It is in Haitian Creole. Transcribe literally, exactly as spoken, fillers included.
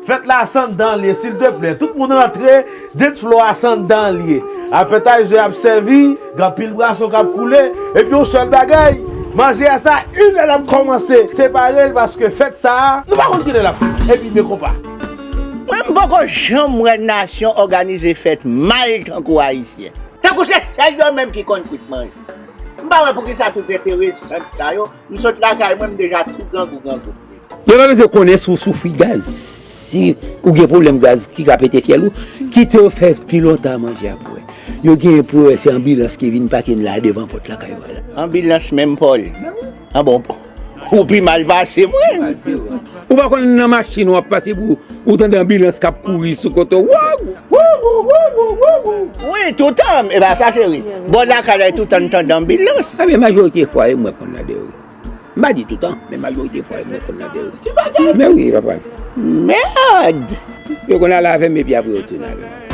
Fèt la se anndan l ye, silteplè. Tout moun rantre, dance floor a se anndan l ye. Appetizer ap sèvi, gen anpil bwason k ap koule, epi yon sèl bagay, manje a sa, inè l ap kòmanse. Separe l paske fèt sa a, nou pa konn kilè l ap fini. Epi men konpa. Mwen m poko janm wè nasyon òganize fèt mal tankou ayisyen. Tankou se sèl yo menm ki konn kwit manje. M pa wè poukisa tout enteresan sa yo, m sot lakay mwen m deja tou grangou grangou. Yo pa bezwen konnen si w soufri gaz, si ou gen pwoblèm gaz ki ka pete fyèl ou, kite yo fè pi lontan a manje a pou wè. Yo genyen pou wè se anbilans ki vin pake n la devan pòt lakay ou a la. Anbilans menm pa w li. An bon, ou pi mal pase mwen. Ou pa konn nan machin w ap pase pou ou tande anbilans k ap kouri sou kote w. Waw! Wi, toutan, e pa sa cheri. Bò lakay la toutan n tande anbilans. Ebyen majorite fwa e mwen konn nan de wi. M pa di toutan, men majorite fwa e mwen konn nan de wi. Men wi papa. Mèd! Yo konn ale avè m epi apre yo tounen avè m.